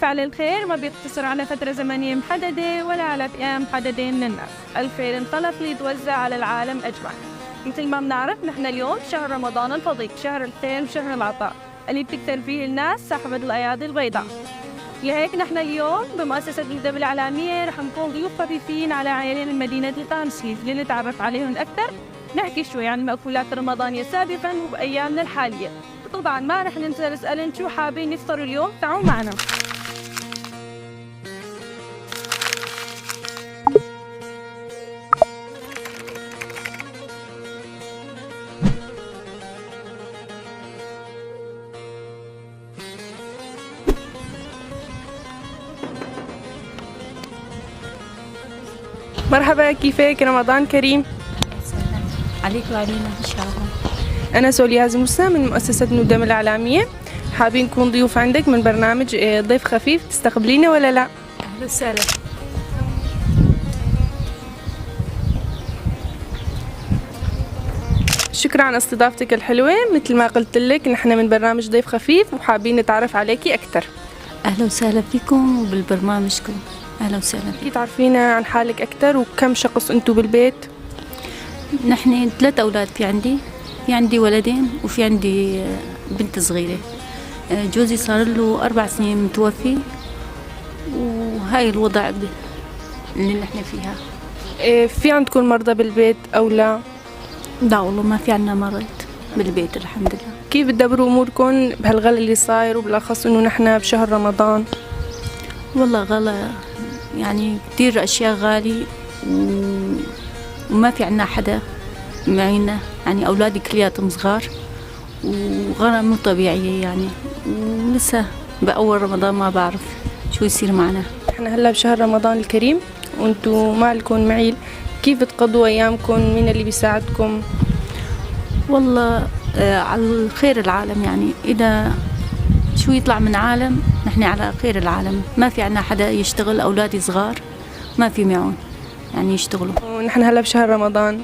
فعل الخير ما بيقتصر على فترة زمنية محددة ولا على فئة محددة من الناس. الخير انطلق ليتوزع على العالم أجمع. مثل ما بنعرف نحن اليوم شهر رمضان الفضيل، شهر الخير وشهر العطاء اللي بتكثر فيه الناس صاحبة الأيادي البيضاء. لهيك نحن اليوم بمؤسسة الهدى الإعلامية رح نكون ضيوف خفيفين على عائلة من مدينة القامشلي لنتعرف عليهم أكثر، نحكي شوي عن المأكولات الرمضانية سابقا وبأيامنا الحالية. طبعا ما رح ننسى نسألهم شو حابين يفطروا اليوم، تعالوا معنا. مرحبا، كيفك؟ رمضان كريم. عليك وعلينا إن شاء الله. أنا سولياز موسى من مؤسسة ندم الإعلامية، حابين نكون ضيوف عندك من برنامج ضيف خفيف، تستقبلينا ولا لا؟ أهلا وسهلا. شكرا على استضافتك الحلوة. مثل ما قلت لك نحن من برنامج ضيف خفيف وحابين نتعرف عليكي أكثر. أهلا وسهلا فيكم وبالبرنامجكم. أهلا وسهلا فيكم. كي تعرفينا عن حالك أكثر وكم شخص أنتو بالبيت؟ نحن 3 أولاد، في عندي ولدين وفي عندي بنت صغيرة. جوزي صار له 4 سنين متوفي، وهاي الوضع اللي نحن فيها. في عندكم مرضى بالبيت أو لا؟ لا والله ما في عنا مرض بالبيت الحمد لله. كيف بتدبروا أموركم بهالغلا اللي صاير وبالأخص إنه نحن بشهر رمضان؟ والله غلا كتير أشياء غالي وما في عنا حدا معينا، أولادي كلياتهم صغار وغلا مو طبيعية ولسه بأول رمضان ما بعرف شو يصير معنا. نحن هلا بشهر رمضان الكريم وانتو ما لكم معيل، كيف بتقضوا أيامكم؟ مين اللي بيساعدكم؟ والله على خير العالم، إذا شو يطلع من عالم نحن على خير العالم، ما في عنا حدا يشتغل، أولادي صغار ما في معهم يشتغلوا. ونحن هلا بشهر رمضان،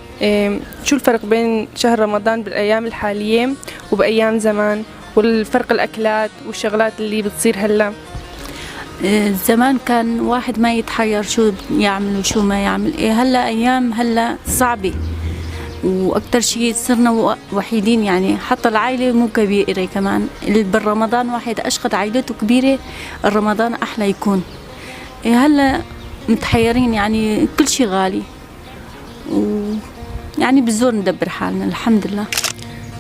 شو الفرق بين شهر رمضان بالأيام الحالية وبأيام زمان، والفرق الأكلات والشغلات اللي بتصير هلا؟ زمان كان واحد ما يتحير شو يعمل وشو ما يعمل، هلا أيام هلا صعبة، وأكتر شيء صرنا وحيدين، حتى العائلة مو كبيرة كمان. بالرمضان واحد أشخد عائلته كبيرة، الرمضان أحلى يكون. هلا متحيرين، كل شيء غالي، بالزور ندبر حالنا الحمد لله.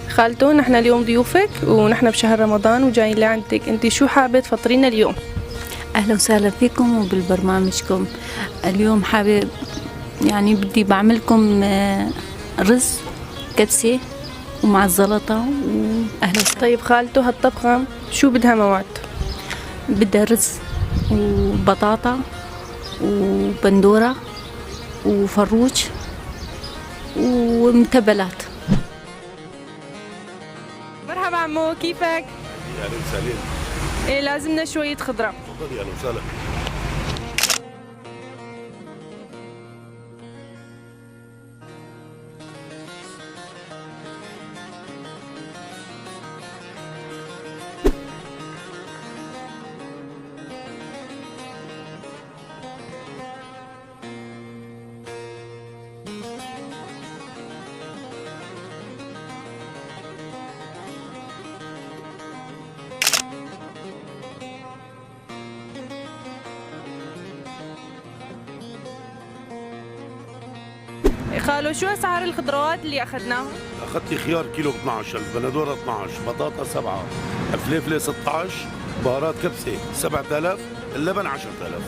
خالتو نحن اليوم ضيوفك ونحن بشهر رمضان وجايين لعندك، انت شو حابة تفطرينا اليوم؟ أهلا وسهلا فيكم وبالبرنامجكم. اليوم حابة بدي بعملكم رز كبسة ومع الزلطة. وأهلا وسهلا. طيب خالتو هالطبخة شو بدها مواد؟ بدها رز وبطاطا وبندورة وفروج ومتبلات. مرحبا عمو، كيفك؟ أهلا وسهلا. لازمنا شوية خضرة. تفضلي، أهلا وسهلا. خالو شو أسعار الخضروات اللي أخذناها؟ أخذتي خيار كيلو ب 12000، بندورة 12، بطاطا 7، فليفلة 16، بهارات كبسة 7000، اللبن 10000.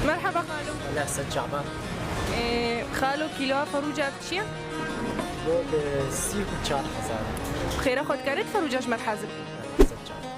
مرحبا خالو. لا ست شعبان. خالو كيلو فروجة بتشي؟ سي وچار هزار. خير خود كارت فروجاش مرحزب. ست شعبان.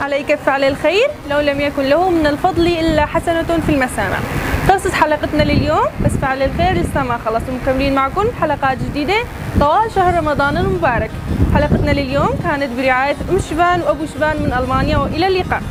عليك فعل الخير لو لم يكن له من الفضل إلا حسنة في المسامع. خلصت حلقتنا لليوم، بس فعل الخير لسه ما خلص، ومكملين معكم حلقات جديدة طوال شهر رمضان المبارك. حلقتنا لليوم كانت برعاية أم شبان وأبو شبان من ألمانيا، وإلى اللقاء.